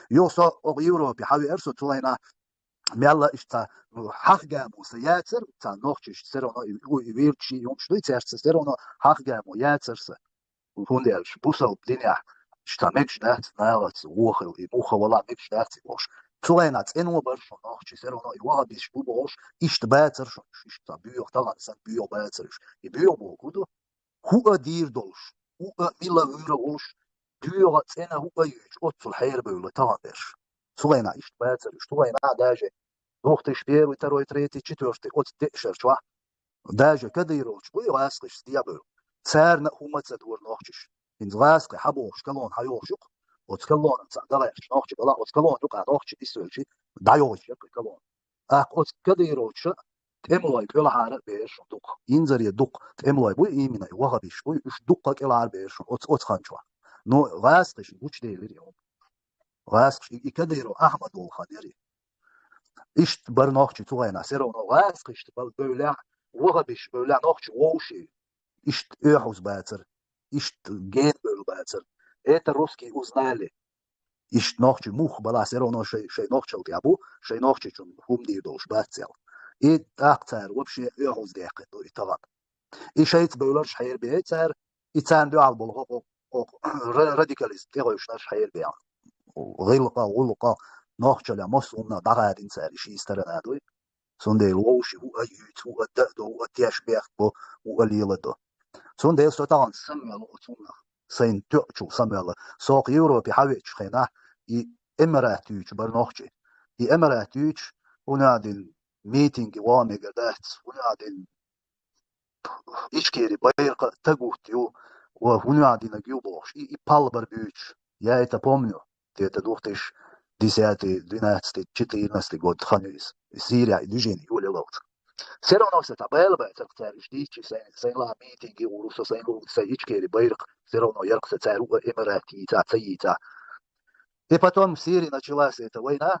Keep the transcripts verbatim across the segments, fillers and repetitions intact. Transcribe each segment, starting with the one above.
Йо, со оха Европе хьавеара со цу хенахь, мелла иштта, ну, хьахгамо сан яцара, цхьа нохчашца все равно и, и, и вирдаши, и хӀумаш дуй цаьрца все равно хьахгамо яцара сан. ХӀунда аьлча бусалба динехь иштта мегаш дац нахаца вохал, и муха вала мегаш дац и бохуш. Цу хенахь цӀено бара шуна нохчий, все равно и вахабисташ бу бохуш, иштта бацара шуна уьш, иштта боьха тахана санна боьха бацара уьш. И боьха боху хӀун ду? ХӀуъа дийр долуш, хӀуъа мила вуьйр а волуш, доьгӀа цӀена хӀуъа юьйцуш, оццул хьерабевлла тахана берш. Цу хенахь иштта бацара уьш, цу хенахь даже две тысячи первый, второй, третий, четвёртый оцу деа шарчохь, даже кадыровцаш буй гӀазкхашца дӀабевлла. Царна а хӀума ца дора нохчаша. ХӀинца гӀазкхий хьан бохуш, колонна хьан йохуш ю-кх, оцу колонна цхьаъ дӀагӀерташ нохчий бала, оцу колонна юкъахь нохчий нисвелчий, дӀайохуьйтуш яра колонна. ТӀаккха оцу кадыровцаша тӀемалой кӀелхьара а бер шуна дукха. Инзаре дукха тӀемалой буй, имина и вахабисташ буй, уьш дуккха кӀелхьара бер шуна оцу, оцу хан чохь. Но гӀазкхашна гучуделира и хӀума. ГӀазкхаш, и, и Кадыров Ахьмад волу хан яра и. Иштта бара нохчий цу хенахь, все равно гӀазкхашца бевллехь, вахабисташ бевллехь нохчий вовший. Иштта оьхьуз бацара. Иштта гена бевлла бацара. Это русские узнали. Иштта нохчий муха балахь, все равно шайн, шайн нохчалла тӀехь бу, шайн нохчичунна хӀума дийр долуш бац аьлла. И тӀаккха цара вообще оьхьуз даьккхина ду и тахана. И шайца бевлларш хьерабеай цара, и царна дуьхьал болу хӀокху, хӀокху ра-, радикализм тӀегӀевшинарш хьерабеана. ГӀиллакха, гӀуллакха, нохчаллехь массо а хӀуманах дӀахадийна цара, и ши сторона дуй. Цундела вовший хӀуъа юьйцу, хӀуъа даа до, хӀуъа теш бехк бо, хӀуъа леладо. Цундела со тахана самаваьлла оцу хӀуманах, сайна тоьучул самаваьлла. Со кху Европе хьавеачу хенахь, и Эмират юьйцуш бара нохчий. И Эмират юьйцуш, хӀунда аьлла митинге ван мегар дац, хӀунда аьлла Ичкери байракх а тагутту ю, ва хӀун а динарг ю бохуш, и, и палбар буьйцуш. Я это помню, где-то две тысячи десятый, двенадцатый, четырнадцатый год хан ю иза. Сирия и движение ю лелалц. Все равно все там бала бацара цара уьш дийцча, сайн, сайн ла митинге гӀур ву со, сайн лу сайн Ичкери байракх, все равно ярх са цара у Эмират йийца, ца йийца. И потом в Сирии началась эта война,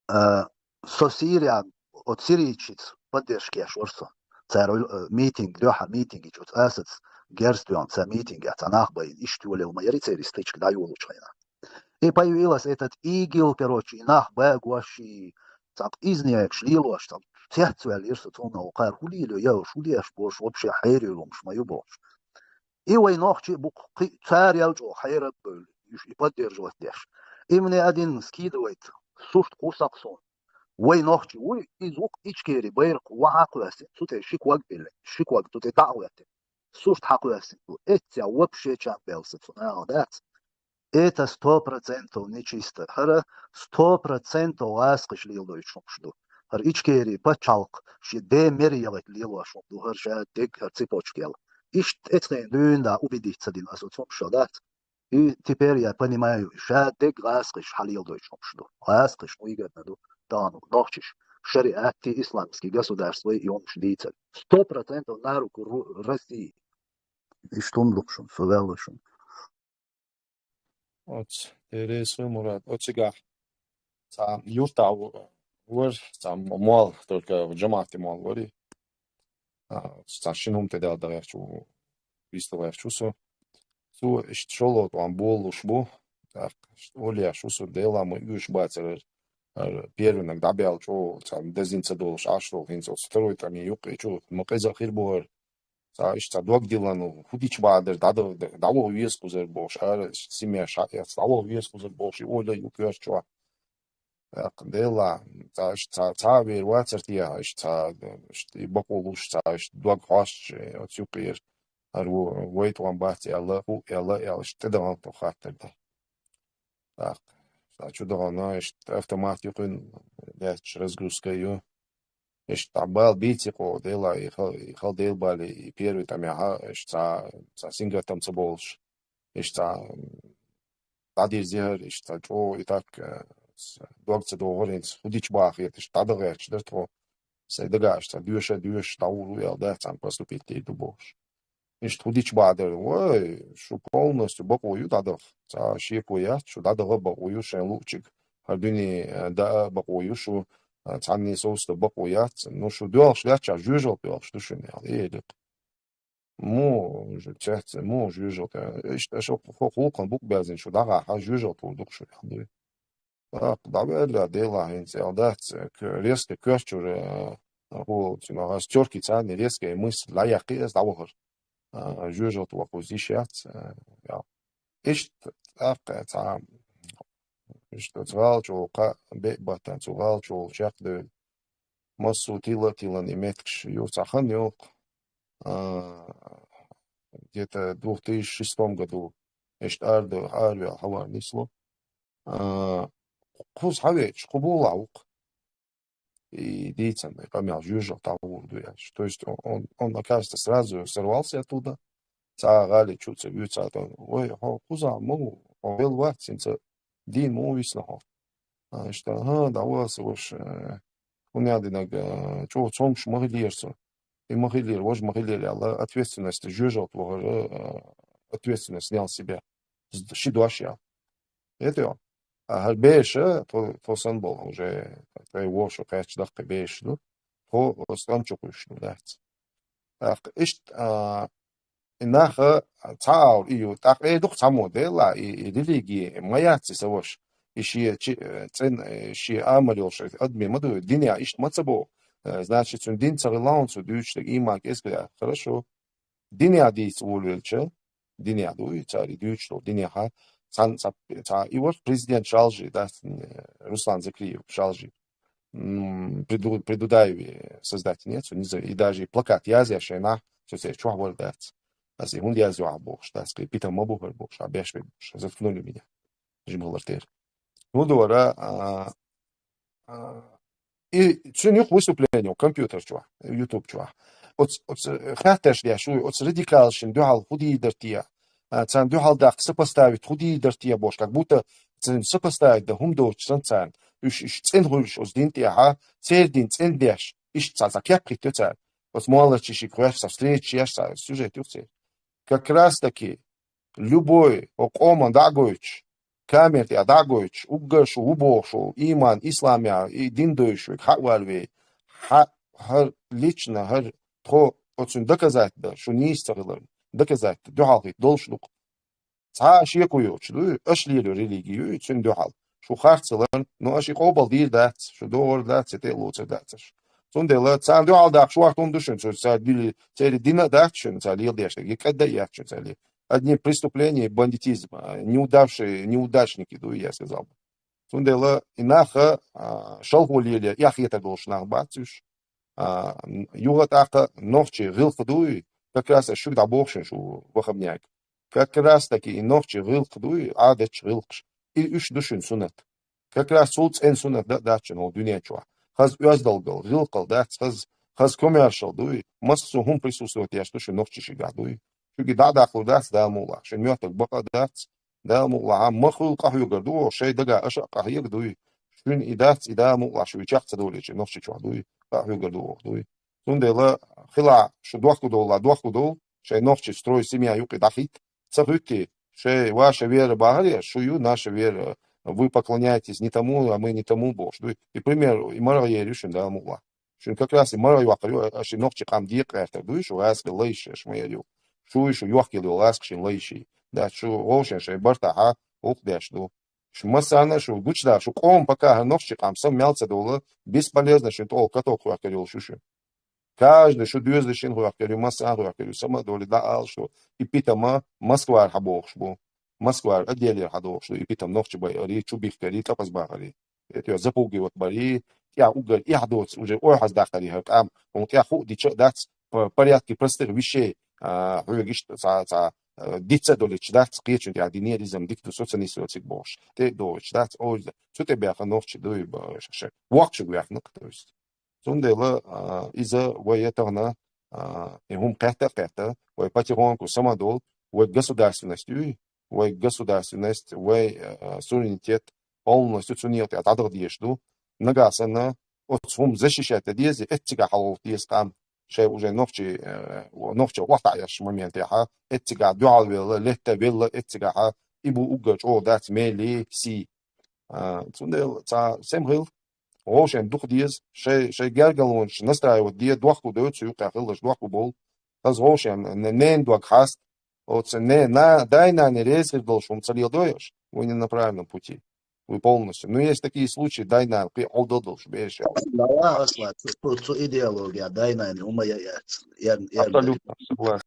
А, со Сирия, оцу сирийчица поддержка еш вара со. Цара, э, митинг, дуьхьа митинг йича, оцу Асадс герз тоьхна, цара митингехь цхьа нах байна, иштта йолийла ма яра и церан стычка дӀайолучу хенахь. И появилась этот ИГИЛ, короче, и нах багош, и цхьаьна изменникаш лелош, цхьаьна цецваьллера со цунна, кхара хӀун лелайо, я уьш хӀун деш бу, уьш вообще хьерийла хӀумаш ма ю бохуш. И вай нохчий а бу-кх, кхин цара ял чӀогӀа хьерабевлла, уьш и поддерживать деш. И мне один скидывает, сурт кху сакъ суна. Вай нохчий вуй, иза ву-кх Ичкери байракх ван хьакхоьссина, цу тӀе ши ког биллина, ши ког цу тӀе дӀа а хӀоьттина. Сурт хьакхоьссина ду. Эццехь вообще чам белла сан цу нахах дац. Это сто процентов нечисто. ХӀара сто процентов гӀазкхаша леладойтуш хӀумаш ду. ХӀара Ичкери пачхьалкх шен ден мер ялийта лелош хӀума ду. ХӀара ша дерг хӀара цепочка яла. Иштта эцхена дуьйна да убедить ца дина аса оцу хӀумашах дац. И теперь я понимаю, ша дерг гӀазкхаша хьалеладойтуш хӀумаш ду. ГӀазкхаша уйгарна ду. Тахана нохчаша шариатти, исламский государство и хӀумаш дийцар. Сто процентов на руку Ру-, России. Иштта хӀума ду шуна, со ваьлла шуна. Оцу Терес Мурат, оцигахь цхьа юртахь ву-, вара, цхьа молла, только жамаӀате молла вара. А, цхьа шина хӀума тӀе даьлла дагӀерчу, вистагӀерчу со. Цо иштта шолгӀа тӀом болалуш бу, тӀаккха иштта олуш ву со, Дела ма оьшуш бацара, ара, первинаг дӀабаьлла чӀогӀа, цхьа дазина ца долуш Ӏаш долу, хӀинца оцу второй тӀаме юккъе чу ма къеза а хир бу хӀара. Цхьа иштта цхьа дог диллина, хӀун дича бахьа дара, дӀа-, дӀа-, дӀаваха веза кхузара бохуш, ара, семья шаӀ яц, дӀаваха веза кхузара бохуш, и олу ю коьрта чохь. ТӀаккха Дела, цхьа иштта цхьа, цхьа а вер вацара техьа, иштта цхьа, иштта и бакъо луш, цхьа иштта дог хьостуш, оцу юккъера, ара ву, вай тӀом бац аьлла, хӀу аьлла, аьлла, иштта тӀедахана тхо хаттар дан. ТӀаккха, цхьа чу дахана, иштта автомат юккъе лаьтташ разгрузка ю. Иштта бала бийци кхо, Дела, и хал-, и хала Дела бали, и первый тӀамехьа, иштта цхьа, цхьа сингаттам ца болуш, иштта цхьа, дӀадирзира, иштта цхьа чӀогӀа и так, э, с-, дог ца догӀура, хӀинца хӀун дича бахьа хета, иштта дӀадахӀоьттуш дара тхо. Сайн дагахь иштта цхьа доьша, доьшуш дӀавур ву аьлла дац, цхьаьна поступить дийр ду бохуш. Иштта хӀун дича бахьа дара, вай, шу полностью бакъо ю дӀадаха. Цхьа шеко яц, шу дӀадаха а бакъо ю шайн луучиг. ХӀара дуьне, э, даа а бакъо ю шу, э, цхьанне совцо бакъо яц. Ну, шу доьлхуш лаьттачохь жоьжалт доьлхуш ду шуна, аьлла, элира. Мо уже цеци, мо жожагӀате. Иштта аша хо-, хо-, хӀокхун букъ бязин шу дагӀа, хьа жожагӀате вур дукха шу, яхь дуй. ТӀаккха дӀаваьлла, Дела хӀинца ял дац, к-, резко коьрчура, а, хӀу, цуьнан гӀаз тёрки царни резко мысль дӀаяьккхи, аз дӀавахар. А, жожагӀате вахуз йиш яц, а, ял. Иштта тӀаккха цхьа, иштта цу гӀалачул кхаъ беъ баттан, цу гӀалачул чекхдевлла. Массо тила, тилан и меттигаш ю, цхьа хан йолу. А, где-то две тысячи шестом году, иштта арда, арвел хьавар нисло. А, кхуза хьавеача, кху була вукх. И дийцан, и къамел жожагӀате вур ду аьлча. То есть он, он, он, оказывается, сразу сорвался оттуда. Цхьа гӀали чу ца вуьйцу, цхьа тӀе, вай, хьо кхузахь ма ву, хьо велла вац, хӀинца дийна ма ву висна хьо. А, иштта, ха, дӀаваса ваша, э, хӀунда аьлла динарг, э, чӀогӀа цомгуш ма хиллера со. И ма хиллера, важа ма хиллера аьлла, ответственность жожагӀате вахара, э, ответственность снял с себя. З-, ши дош ял. Это он. А хӀара беша, тхо, тхо санна болу, уже тхайн воша кхаьчча даккхий беша ду. Тхо оцу тӀам чу кхуьйсуш ду, дац. ТӀаккха иштта, а, и наха цхьа аур и ю, тӀаккха эр ду-кх цхьаммо, Дела, и, и религи ма яц и сан ваша. И шен чи-, э, цӀен-, э, шен амал йолуш адамаш ма ду, динехь иштта ма ца боху. Э, значит, цуьнан дин ца хилла хьуна цо дуьйцуш дерг, ийман кӀезиг а. Хорошо. Динехь дийца волавелча, динехь ду и цара и дуьйцуш долу, динехьа цхьаьна цхьа, цхьа и вара президент Шалжи, да, э, Руслан Закриев Шалжи. М, при Ду-, при Дудаеве создатель нет, цо низа-, и даже и плакат язъеш шайнахь, цо церан чохь вара дац. Аса и хӀунда язйо ахь бохуш, дац, кхин питам ма бу хӀара бохуш, а беш бе бохуш, заткнули меня. Жималар тера. Ну, дора, а, а, и цуьнан юха выступление компьютер чохь, YouTube чохь. Оц-, оц-, хаттарш деш вуй, оцу радикалшна дуьхьал хӀун дийр дара те? А, царна дуьхьал даккха сопоставить хӀун дийр дара те бохуш, как будто царна сопоставить дан хӀума доцуш санна царна. Уьш, уьш цӀена хуьлуш оцу дин тӀехьа, церан дин цӀена деш, иштта цхьа, цхьа кеп хӀиттайо цара. Оцу молларчий шига хоьттуш цхьа встреча еш, цхьа сюжет ю церан. Как раз таки любой, о, къоман дӀа а гойтуш, камера тӀехь дӀа а гойтуш, уггар шу ву бохуш волу, ийман, исламехь и дин девзаш верг хьа а валавей, хьа, хӀара лично, хӀара тхо оцунна доказать дан, шу нийса ца хиларна доказать дан, дуьхьал хӀитта долуш ду-кх. Цхьа а шеко йоцуш дуй, аша лелайо религи юй, цуьнан дуьхьал. Шу харц хиларна, ну, аша и къобал дийр дац, шу догӀур дац, и тӀе а лоцур дац аша. Цундела царна дуьхьал даккха шорта хӀума ду шуна, цо цара дуьллий, церан дина а дац шуна, цара леладеш дерг, и кӀадда а яц шуна цара ле-, одни преступления и бандитизм, а, неудавшие, неудачники ду, я сказал бы. Цундела и наха, а, шалхо лелае эхь хетар долуш нах бац уьш. А, н-, юха тӀаккха нохчий гӀиллакх дуй, как раз аш шуьга дӀабоху шуна шу вахамнега. Как раз таки и нохчий гӀиллакх дуй, Ӏадатчу гӀиллакхаш. И уьш ду шуна суннат. Как раз цул цӀена суннат дан а дац шуна хӀокху дуьнен чохь. Хаза оьздалгал, гӀиллакхал дац, хаза, хаза коммершал дуй, массо а хӀума присутствовать еш ду шуна нохчий шигахь дуй. Шуьга дӀа а даккхалур дац, Дала мукъалахь. Шуна моьттург бакъ а дац, Дала мукъалахь, ма хуьлу къахьоьгур ду оха, шайн дагахь аша а къахьега дуй. Шуьна и дац, и Дала мукъалахь, шу и чекх ца долийча нохчий чохь дуй, къахьоьгур ду оха дуй. Цундела хила шу дохку довла, дохку дов, шайн нохчий строй семья юкъе дӀахӀитта, ца хӀуьттий, шайн ваша вера бахаре, шу ю наша вера, вы поклоняетесь не тому, а мы не тому бохуш дуй. И пример, и марха ер ю шуна Дала мукъалахь. Шуна как раз и марха йоккхур ю, аша и нохчий къам декъа гӀертар дуй, шу гӀаскхи лайш аша ма яр ю. Шу и шу йохкийла йолу гӀаскхи шина лайший. Дац шу вовшен шайн бартахьа гӀуллакх деш ду. Шу массарна шу гучудаха, шу къоман пока хӀара нохчий къам сама мел ца довла, бесполезно шуна тӀехула каток хӀоьхкар йолуш ю шуна. Каждый шу доьзалшна хӀоьхкар ю, массарна хӀоьхкар ю, сама а долий дӀаала шу, и питама Москвара хьабохуш бу. Москвара отделера хьадохуш ду, и питам нохчий байарий, чу бихкарий, тӀаккха бахарий. Это её запугивать барий, тӀехь уггар эхь доцу, уже ойхьаз даккхарий хӀара къам, хӀунда тӀехь хуу дича а дац, по порядке простых вещей, а, хьоьга иштта цхьа, цхьа, а, диц а долуьйтуш дац, кхечун тӀехь динера иза-м дика ду, со ца нисвелла цига бохуш, тӀе а дохуьйтуш дац, ойза, цу тӀе баьхна нохчий дуй, ба-, ш-, ш-, воккхачуьнга ваьхна-кх, то есть. Цундела, а, иза вай я тахана, а, и хӀума кхетта а кхетта, вай потихоньку сама долу, вай государственность юй, вай государственность, вай, а, суверенитет полностью цу некъа тӀехь дӀадаха дезаш ду. Нагахь санна, оцу хӀума защищать дан деза, эццигахь хьалгӀовтта деза къам. Шайн уже нохчий, э, нохчо охьатаӀеш моментехьа, эццигахь дуьхьал велла, летта велла, эццигахьа, и бу уггар чӀогӀа дац мелий, сий. А, цундела цхьа сема хила, вовшен дукха деза, шай, шай гергарлонаш настраивать де, дохку дойту, цу юккъехь хилларш дохку болу. Хаза гӀо шоана, не, ненан дог хьаста, оцу не, на, дай-нанна реза хир долуш хӀума ца леладой аша, вы не на правильном пути. Вы полностью. Ну, есть такие случаи, дай-нана кхин Ӏовдал долуш бераш. Дала асла, цу, цу, цу идеология дай-нана хӀума я, я, я, я, Абсолютно, согласен.